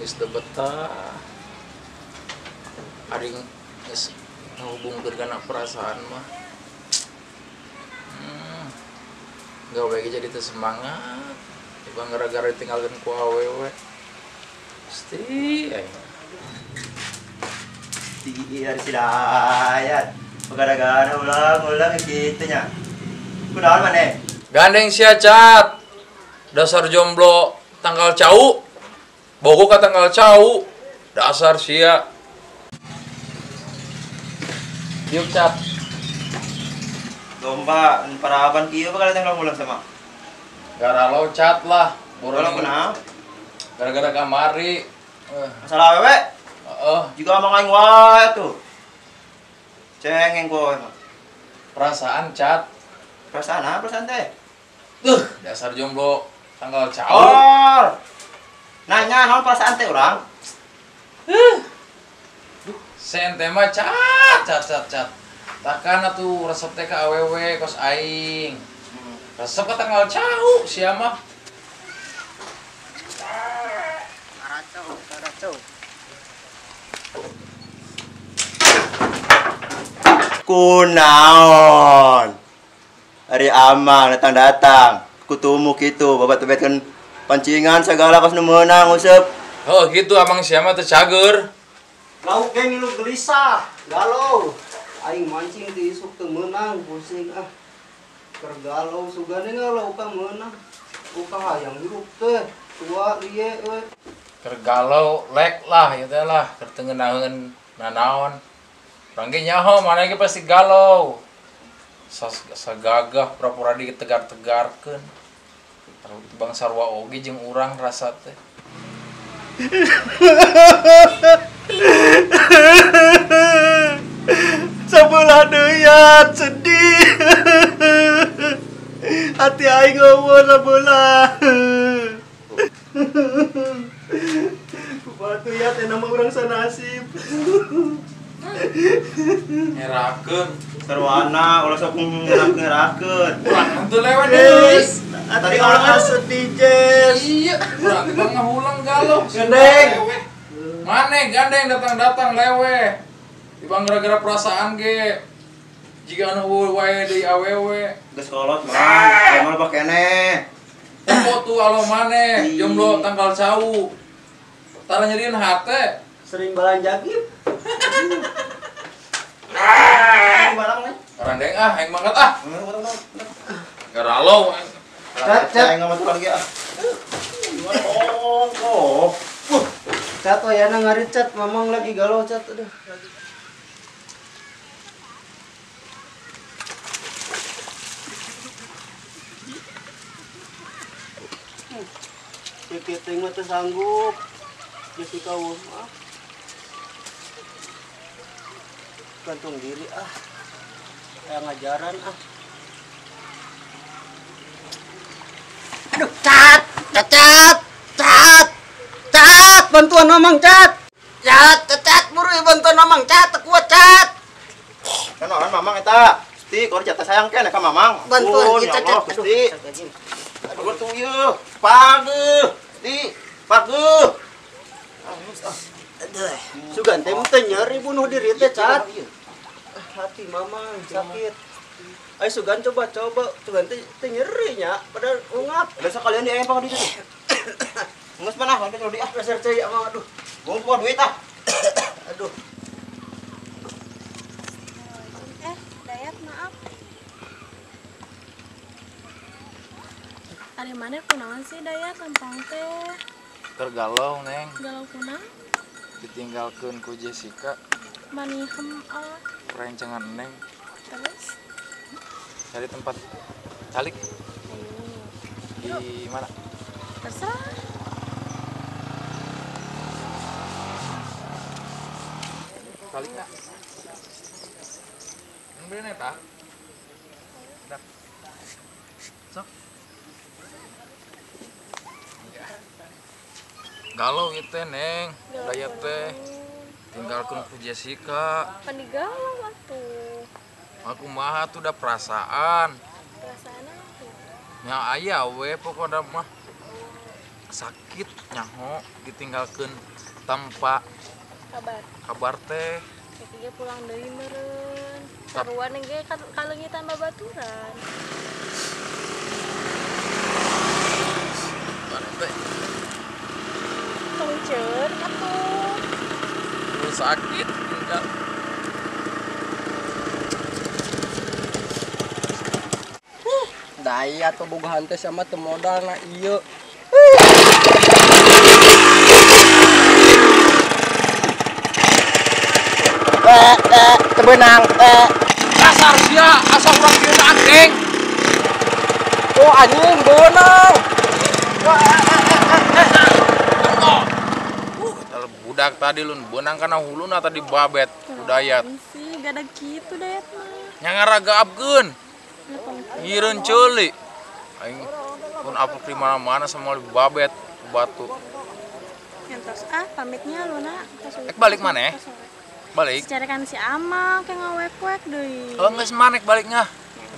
Geus teu betah. Ari geus ngahubungkeun kana perasaan mah. Gawe ge jadi teu semangat. Ibang gara-gara ditinggalkeun ku awewe. Gusti aing. Tinggi dari si Dayat. Gara-gara ulang-ulang kitu nya. Kunaon maneh? Gandeng sia Cat. Dasar jomblo tanggal cau. Bogo ka tanggal cau. Dasar sia. Diuk Cat. Domba paraban kieu bakal tanggal ulang sama. Gara loncat lah. Boros kunaon? Gara-gara kamari. Masalah awewe? Heeh. Jika amang aing wae tuh. Cengeng kowe mah. Perasaan Cat. Perasaan apa perasaan teh? Dasar jomblo tanggal cau. Oh. Nanya naon perasaan teh urang? Duh, sente mah Cat cat cat cat. Takana tuh resep teh ka awewe kos aing. Resep ka tanggal cau sia mah. Karacau, karacau. Kunaon? Ari amang datang-datang, kutumu kitu, babat tebetkeun pancingan segala kos nu meunang useup. Oh, gitu amang sia mah teu cager. Lauk ge ngilu gelisah, galau. Aing mancing ti isuk teu meunang, pusing ah. Keur galau sugane ngalau ka meunang. Uka hayang hirup teh, tua lieu we. Keur galau lek lah ieu teh lah, keur teu ngeunaheun nanaon. Urang ge nyaho mana ge pasti galau. Sagagah pura-pura ditegar-tegarkeun. Taruh bang sarua oge jeung urang rasa teh. Sabelah deuyat sedih. Hati aing eueuh sabelah. Kumaha ya teh nama urang sanasib. Ngerakeun sarwana ulah sok ngerakeun. Urang teu lewat deui. Tadi orang sedih Jess. Iya, urang teh ngahulang galau. Gandeng. Mane gandeng datang-datang lewe. Ibang gara-gara perasaan ge. Jika anu eueuh wae deui awewe. Geus kolot mah, aing mah keneh. Popo tuh alo mane, jomblo tanggal cau. Tara nyeriin hate. Sering balanja gip. Karandeng ah, aing banget ah. Garalau. Cat, cat. Aing mah lagi ah. Oh, oh. Cat wayana ngarit Cat, mamang lagi galau Cat, aduh. Cek mah teu sanggup. Jessica eueuh mah. Gantung diri ah. Kayak ngajaran ah. Aduh, Cat, cat, cat, cat, cat, bantuan mamang Cat. Cat, cat, cat, buru bantuan mamang Cat, teu kuat Cat. Kan orang mamang eta. Gusti, kor jatah sayang keneh ka mamang. Bantuan kita Cat. Gusti. Aduh, tuh ieu. Pageuh, Gusti. Pageuh. Aduh, sugan teh teu nyeri bunuh diri teh Cat. Hati mamang sakit. Ayo sugan coba-coba, sugan teh nyeri nya, padahal ungap. Udah sekalian di ayam pang di situ. Geus mana kan kalau di ah dasar cai amang aduh. Gua mau duit ah. Aduh. Dayat maaf. Ari mana kunaon sih Dayat lempang teh? Keur galau Neng. Galau kunaon? Ditinggalkeun ku Jessica. Manihem ah. Perencangan Neng. Terus? Cari tempat calik. Ayo. Di mana? Terserah. Calik nak. Yang beli neta? Dah. Sok. Ya. Galau itu Neng, Dayat teh. Tinggalkeun ku Jessica. Pan digalau atuh. Aku mah tuh udah perasaan. Perasaan apa? Nya aya we pokokna mah. Sakit nyaho ditinggalkeun tanpa kabar teh. Ketiga pulang deui meureun. Saruan ge kaleungitan babaturan. Tong ceurik atuh. Sakit tinggal. Daya atau boga hante sama teu modal na ieu. Tebenang Dasar sia asa urang kieu ageng. Oh anjing beunang. Budak tadi lun beunang kana huluna tadi babet budayat. Sih gak ada kitu dayat mah. Nya ngaragaapkeun. Ngireun ceuli. Aing pun apuk di mana-mana sama babet batu. Entos ah pamitnya luna. Ek balik maneh? Balik. Secara si Amang kayak ngawek-wek deui. Oh geus manek baliknya.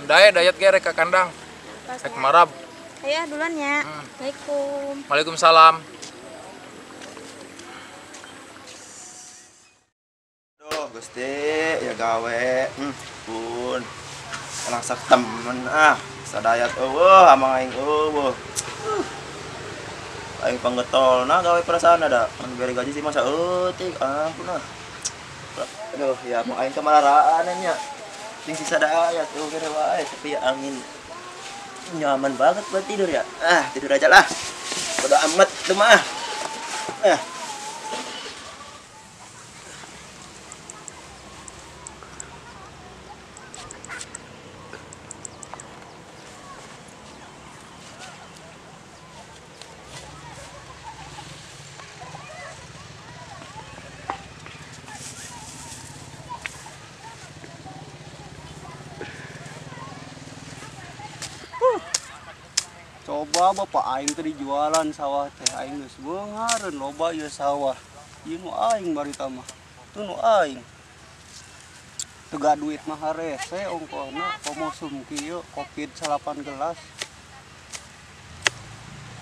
Daya dayat ge rek ka kandang. Rek marab. Ayo duluan ya. Assalamualaikum. Waalaikumsalam. Duh, Gusti, ya gawe. Pun. Langsak temen ah, sadayat eueuh amang aing eueuh. Aing panggetolna gawe perasaan ada. Mun bere gaji sih masa eutik, ampun ah. Aduh, ya mau aing kemalaraan nya. Sing sisa daya tuh kere wae, tapi ya angin nyaman banget buat tidur ya. Ah, tidur aja lah. Bodo amat tuh mah. Ah. Coba bapak aing teh dijualan sawah teh aing geus beunghareun loba ieu sawah. Ieu nu aing barita mah. Teu nu aing. Teu ga duit mah harese ongkohna komo sum kieu Covid-19.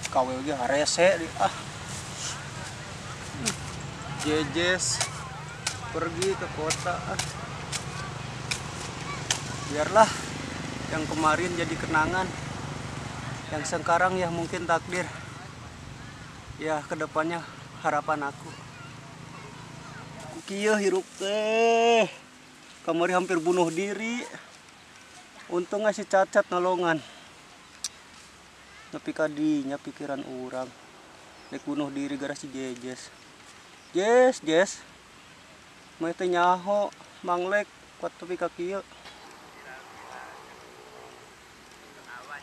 Kawe ge harese di ah. Jejes pergi ke kota ah. Biarlah yang kemarin jadi kenangan. Yang sekarang ya mungkin takdir. Ya kedepannya harapan aku. Kieu hirup teh. Kamari hampir bunuh diri. Untung ngasih cacat nolongan. Tapi kadinya pikiran orang. Dek bunuh diri gara si Jejes. Jes, Jes. Mah teh nyaho manglek kuat tapi ka kieu.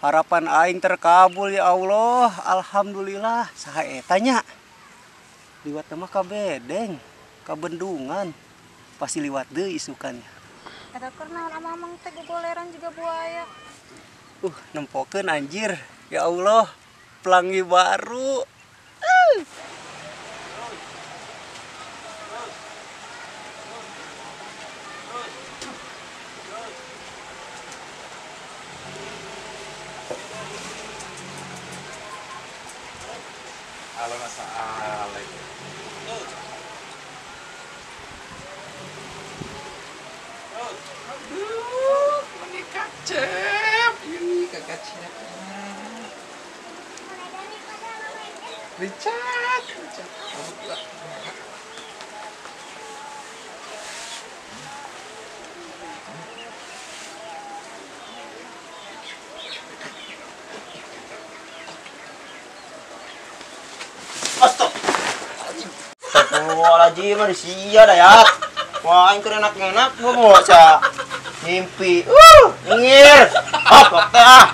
Harapan aing terkabul ya Allah, alhamdulillah. Saha eta nya? Liwat mah ka bedeng, ka bendungan. Pasti liwat deui isukannya. Eta keur naon amang teh gogoleran juga buaya. Nempokeun anjir. Ya Allah, pelangi baru. Aduh, menikah cep. Ih, kakak cep. Richard, Richard. Astagfirullahaladzim, ada sia dah ya. Wah, aing keur enak-enak gua mau sa mimpi. Nyengir. Ah, teh ah.